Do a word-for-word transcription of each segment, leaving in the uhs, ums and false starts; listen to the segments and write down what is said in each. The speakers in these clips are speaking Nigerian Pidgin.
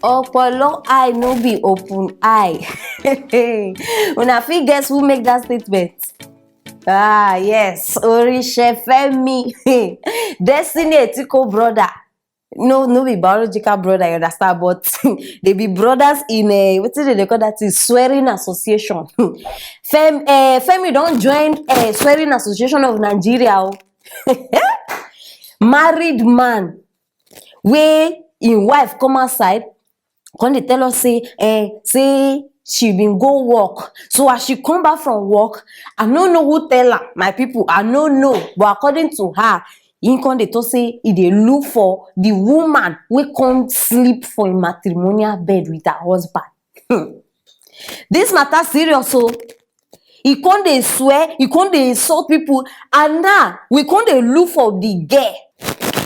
Opolo eye no be open eye. Una fit guess who make that statement? Ah, yes, Orishefemi. Destiny Etiko brother. No, no be biological brother, you understand, but they be brothers in a, wetin dem dey call that thing, swearing association. Fem, uh, Femi don join uh, swearing association of Nigeria. Oh. Married man wey im wife come outside come dey tell us say eh, say she bin go work, so as she come back from work, I no know who tell am, my people, I no know, but according to her, he come dey talk say he dey look for the woman wey come sleep for im matrimonial bed with her husband. Hmm. This matter serious o. He come dey swear, he come dey insult people, and now we come dey look for the girl.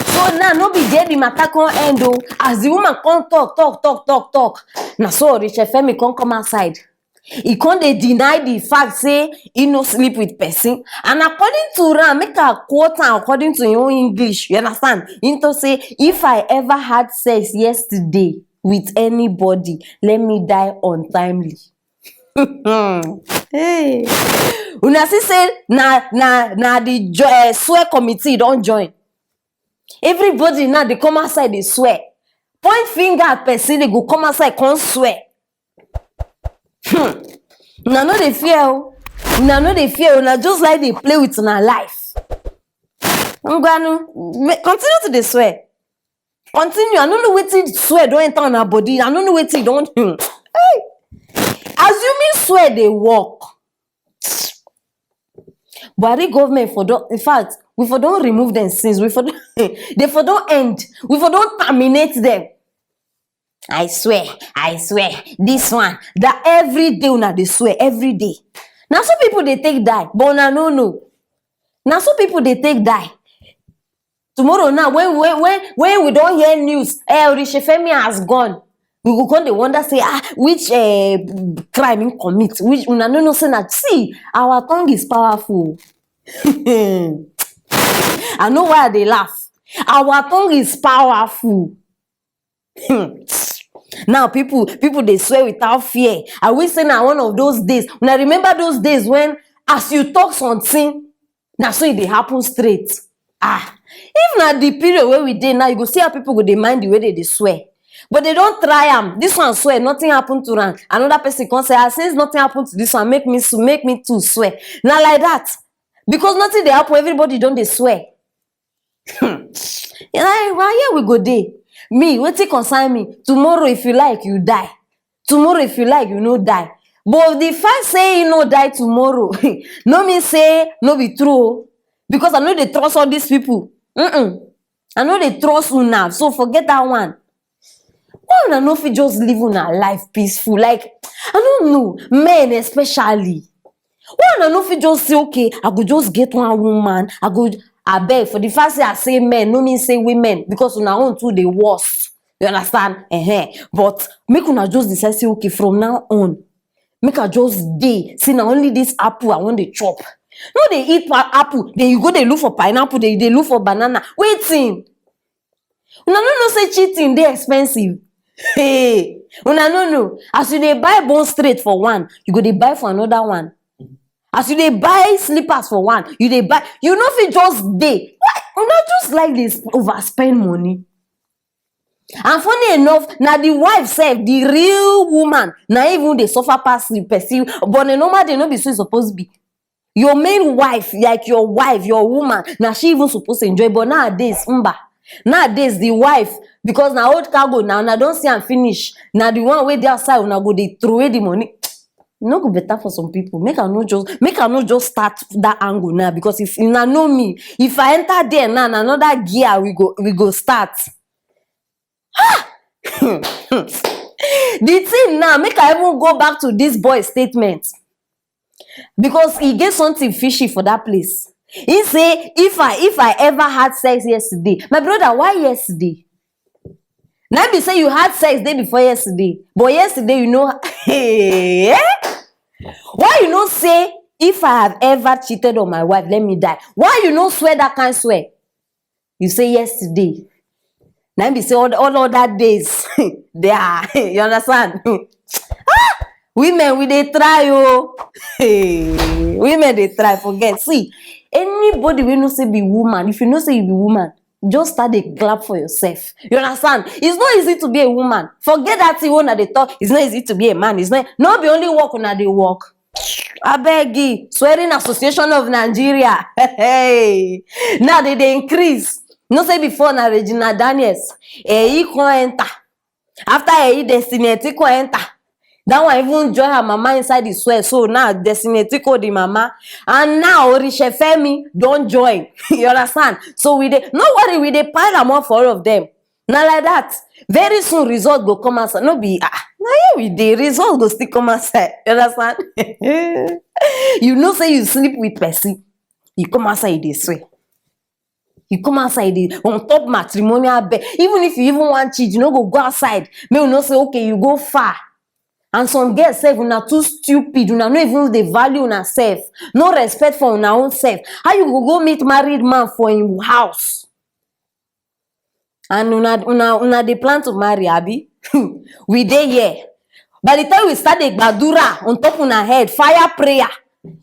So now no be there the matter come end o. As the woman come talk, talk, talk, talk, talk, na so Orishefemi come come outside. He come dey deny the fact say he no sleep with person. And according to am, make I quote am according to him own English, you understand? He talk say, "If I ever had sex yesterday with anybody, let me die untimely." Hey. Una see say na na na the jo- eh, swear committee don join. Everybody now dey come outside dey swear. Point finger at person, they go come outside come swear. Hmm. Una no dey fear o. Una no dey fear o. Una just like dey play with una life. Ngwanu, me- continue to dey swear. Continue. I no know wetin swear don enter una body. I no know wetin don. Hmm. Hey. Assuming swear dey work. Buhari government for don, in fact, we for don remove them since. We for don, they for don end. We for don terminate them. I swear, I swear. This one, that every day una dey swear, every day. Na so people dey take die, but una no know. Na so people dey take die. Tomorrow now, when when when when we don hear news, eh, Orishefemi has gone, we go come dey wonder say ah, which eh, crime he commit? Which una no know say na, see, our tongue is powerful. I know why I dey laugh. Our tongue is powerful. Hmm. Now people people dey swear without fear. I wish say na one of those days. Una remember those days when as you talk something, na so e dey happen straight. Ah, if na the period wey we dey now, you go see how people go dey mind the way they dey swear. But they don try am. This one swear, nothing happen to am. Another person come say, ah, since nothing happen to this one, make me sue, make me too swear. Na like that. Because nothing dey happen, everybody don dey swear. Hmm. You know, na here we go dey. Me, wetin concern me? Tomorrow, if you like, you die. Tomorrow, if you like, you no die. But the fact say he no die tomorrow, no mean say no be true o. Because I no dey trust all these people. Mm-mm. I no dey trust una, so forget that one. Why una no fit just live una life peaceful? Like, I no know, men especially. Why una no fit just say, okay, I go just get one woman, I go, abeg, for the fact say I say men, no mean say women, because una own too dey worst. You understand? Uh-huh. But make una just decide say, okay, from now on, make I just dey. See, na only this apple I wan dey chop. No dey eat pa- apple, then you go dey look for pineapple, then you dey look for banana. Wetin? Una no know say cheating dey expensive. Hey, una no know. As you dey buy bone straight for one, you go dey buy for another one. As you dey buy slippers for one, you dey buy. You no fit just dey. Why? Una just like dey overspend money. And funny enough, na the wife sef, the real woman, na even dey suffer pass the person. But the normal day no be so e suppose be. Your main wife, like your wife, your woman, na she even suppose enjoy. But nowadays, mba. Nowadays, the wife, because na old cargo now, una don see am finish. Na the one wey dey outside, una go dey throw away the money. E no go better for some people. Make I no just make I no just start that angle now, because if una know me, if I enter there now, na another gear we go we go start. The thing now, make I even go back to this boy statement, because e get something fishy for that place. He say, if I if I ever had sex yesterday, my brother, why yesterday? Na be say you had sex day before yesterday, but yesterday you know. Hey, eh? Why you no say, if I have ever cheated on my wife, let me die? Why you no swear that kind swear? You say yesterday. Na im be say all, all other days, they are, you understand? Ah! Women, we dey try o. Hey, women dey try, forget. See, anybody wey know say be woman, if you know say you be woman, just start dey clap for yourself. You understand? It's not easy to be a woman. Forget that thing wey una dey talk. It's not easy to be a man. It's not, no be only work una dey work. Abeg, Swearing Association of Nigeria. Hey, now they dey increase. You know say before na Regina Daniels, eh, he come enter. After eh, he Destiny Etiko enter. That one even join her mama inside the swear. So now Destiny Etiko the mama. And now Orishefemi don join. You understand? So we dey, no worry, we dey pile am up for all of them. Na like that. Very soon result go come outside. No be, ah, na here we dey. Result go still come outside. You understand? You know say you sleep with person. You come outside, you dey swear. You come outside, you dey on top matrimonial bed. Even if you even want cheat, you no go go outside. Make you know say, okay, you go far. And some girls sef, una too stupid. Una no even dey value una self. No respect for una own self. How you go go meet married man for him house? And una, una, una dey plan to marry, abi? We dey here. By the time we start the gbadura on top una head, fire prayer,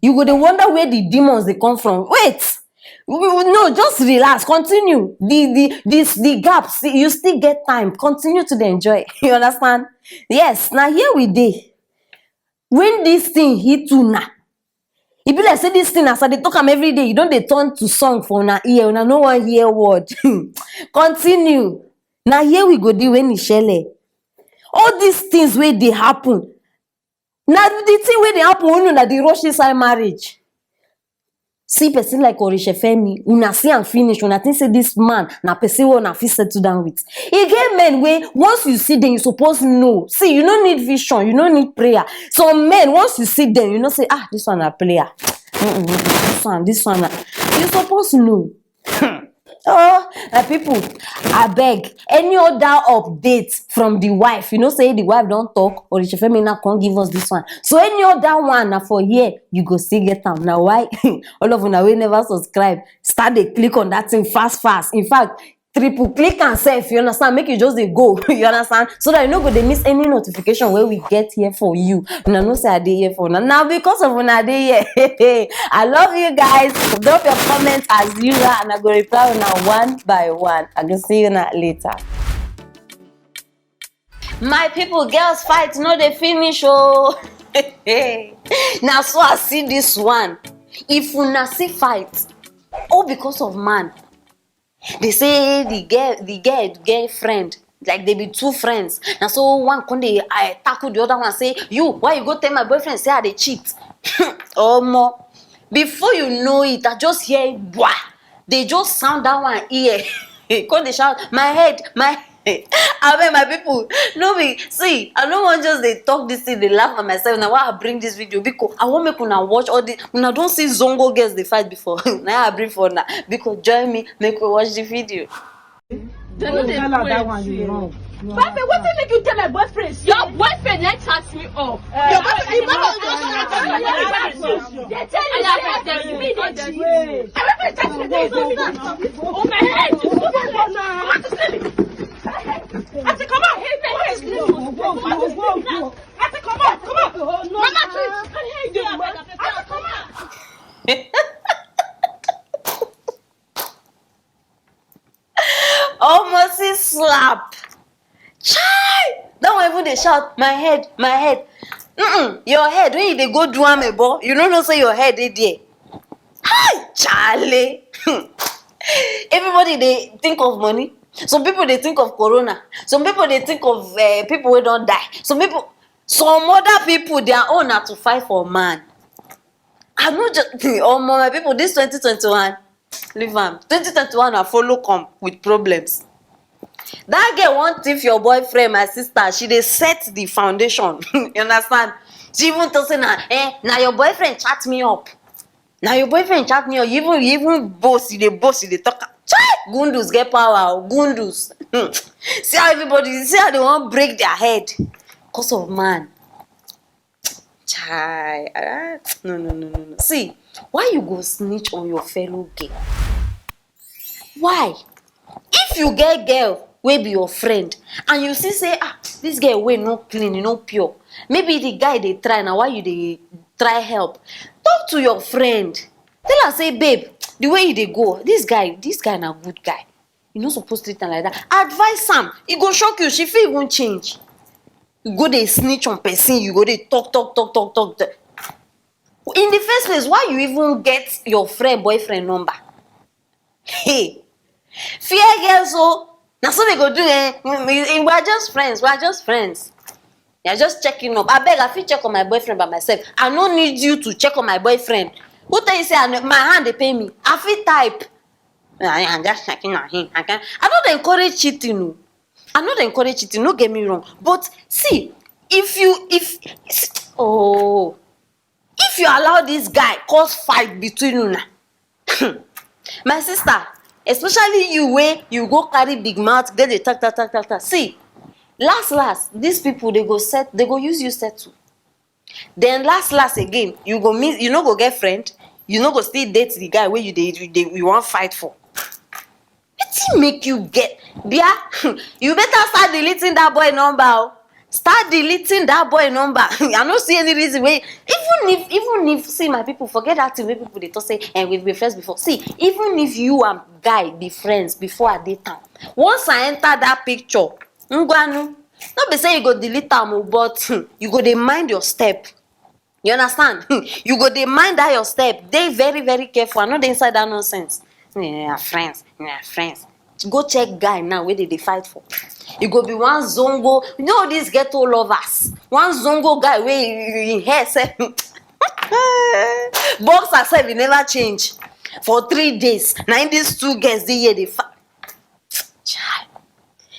you go dey wonder where the demons dey come from. Wait! We, we, no, just relax, continue. The, the, this, the gap, see, you still get time. Continue to dey enjoy. You understand? Yes, na here we dey. When this thing hit una, e be like say this thing, as I dey talk am every day, e don dey turn to song for una ear. Una no wan hear word. Continue. Na here we go dey when e shele. All these things wey dey happen, na the thing wey dey happen when una dey rush inside marriage. See person like Orishefemi, una see am finish, una think say this man na person wey una fit settle down with. E get men wey, once you see them, you suppose know. See, you no need vision, you no need prayer. Some men, once you see them, you know say, ah, this one na player. Mm-mm, mm-mm, this one, this one na. You suppose know. Oh, my people, abeg, any other update from the wife? You know say the wife don talk, Orishefemi now come give us this one. So any other one na for here, you go still get am. Na why all of una wey never subscribe, start dey click on that thing fast fast. In fact, triple click am sef, you understand? Make you just dey go, you understand? So that you no go dey miss any notification wey we get here for you. Una know say I dey here for una. Na because of una I dey here. I love you guys. Drop your comments as usual and I go reply una one by one. I go see una later. My people, girls fight no dey finish o. Na so I see this one. If una see fight, all because of man. They say the girl, the girl get friend, like they be two friends. Na so one come dey, uh, tackle the other one, say, "You, why you go tell my boyfriend say I dey cheat?" Omo, before you know it, I just hear, "Wah!" They just sound that one ear. Come dey shout, "My head, my head." Abeg, my people, no be, see, I no wan just dey talk this thing, dey laugh at myself. Na why I bring this video, because I wan make una watch all the, una don see zongo girls dey fight before. Na I bring for una, because join me, make we watch the video. They no dey Tell her that pray one you too. Wrong. Papa, wetin make you tell my boyfriend? Your boyfriend na chat me up. Your boyfriend, the man of God. They tell you say me dey cheat. My boyfriend chat me up. Oh my head. What is it? I say, come on. What is this? I say, come on, come on. Mama, please. I say, come on. Almost slap. Chai! That one even dey shout, "My head, my head." Mm-mm, your head, when you dey go do am ebo, you no know say your head dey there. Hi, Charlie. Everybody dey think of money. Some people dey think of corona. Some people dey think of, uh, people wey don die. Some people, some other people, their own na to fight for man. I no just, omo, my people, this twenty twenty-one, leave am. Twenty twenty-one, I follow come with problems. That girl wan thief your boyfriend, my sister. She dey set the foundation. You understand? She even talk say, "Na, eh, na your boyfriend chat me up. Na your boyfriend chat me up." You even, you even boast, you dey boast, you dey talk. Chai! Gundus get power, oh, gundus. See how everybody, see how they wan break their head because of man. Chai, ah, no, no, no, no, no. See, why you go snitch on your fellow girl? Why? If you get girl, wey be your friend, and you see say, ah, this girl wey no clean, e no pure. Maybe the guy dey try, na why you dey try help. Talk to your friend. Tell her say, babe, the way you dey go, this guy, this guy na good guy. You no suppose treat am like that. Advise am. E go shock you. She fit even change. You go dey snitch on person. You go dey talk, talk, talk, talk, talk. In the first place, why you even get your friend boyfriend number? Hey, fear girls o. Na so they go do, eh? We, we, we are just friends. We are just friends. You're just checking up. Abeg, I fit check on my boyfriend by myself. I no need you to check on my boyfriend. Who tell you say I no, my hand dey pain me? I fit type. I am just checking on him. I can. I no dey encourage cheating o. I no dey encourage cheating. No get me wrong. But see, if you if oh, if you allow this guy cause fight between una, my sister, especially you wey you go carry big mouth, dey dey talk, talk, talk, talk, talk. See, last last, these people, they go set, they go use you settle. Then last last again, you go miss, you no go get friend, you no go still date the guy wey you dey, you dey, you wan fight for. Wetin make you get, bia? You better start deleting that boy number o. Start deleting that boy number. I no see any reason wey, even if, even if, see, my people, forget that thing wey people dey talk say, and we've been friends before. See, even if you and guy be friends before I date am, once I enter that picture, ngwanu, no be say you go delete am o, but you go dey mind your step. You understand? You go dey mind that your step. Dey very, very careful. I no dey inside that nonsense. Yeah, friends. Yeah, friends. Go check guy now wey dey dey fight for. E go be one zongo. You know these ghetto lovers. One zongo guy wey him hair sef, boxer sef, e never change for three days. Na him these two girls dey here dey fight. Chai.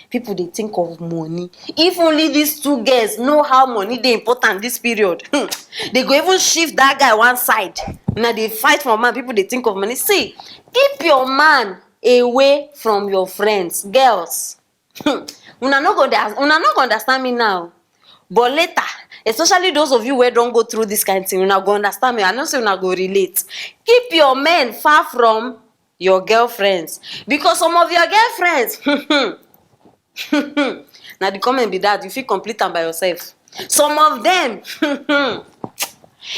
People dey think of money. If only these two girls know how money dey important this period, hmm, they go even shift that guy one side. Now they fight for man. People dey think of money. See, keep your man away from your friends, girls. Hmm. Una no go, una no go understand me now. But later, especially those of you wey don go through this kind thing, una go understand me. I know say una go relate. Keep your men far from your girlfriends, because some of your girlfriends, na the comment be that, you fit complete am by yourself. Some of them,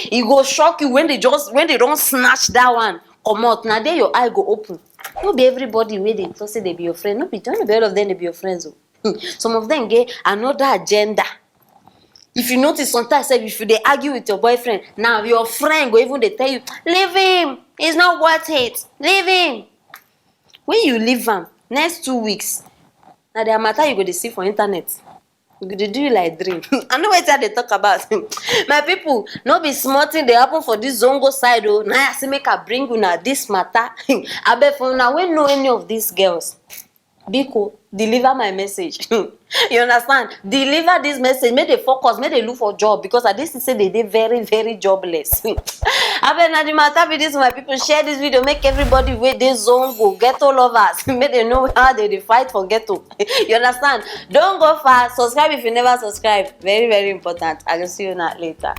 e go shock you when they just, when they don snatch that one comot. Na there your eye go open. No be everybody wey dey talk say they be your friend, no be, no be all of them dey be your friends o. Hmm. Some of them get another agenda. If you notice, sometimes sef, if you dey argue with your boyfriend, now your friend go even dey tell you, leave him, it's not worth it, leave him. When you leave am, next two weeks, na their matter you go dey see for internet. E go dey do you like dream. I know wetin I dey talk about. My people, no be small thing dey happen for this zongo side o. Na I say make I bring una this matter. Abeg, for una wey know any of these girls, biko, deliver my message. You understand? Deliver this message. Make they focus, make they look for job, because I dey see say they dey very, very jobless. Abeg, na the matter be this, my people. Share this video, make everybody wey dey zongo, ghetto lovers, make they know how they dey fight for ghetto. You understand? Don't go far. Subscribe if you never subscribe. Very, very important. I go see you now later.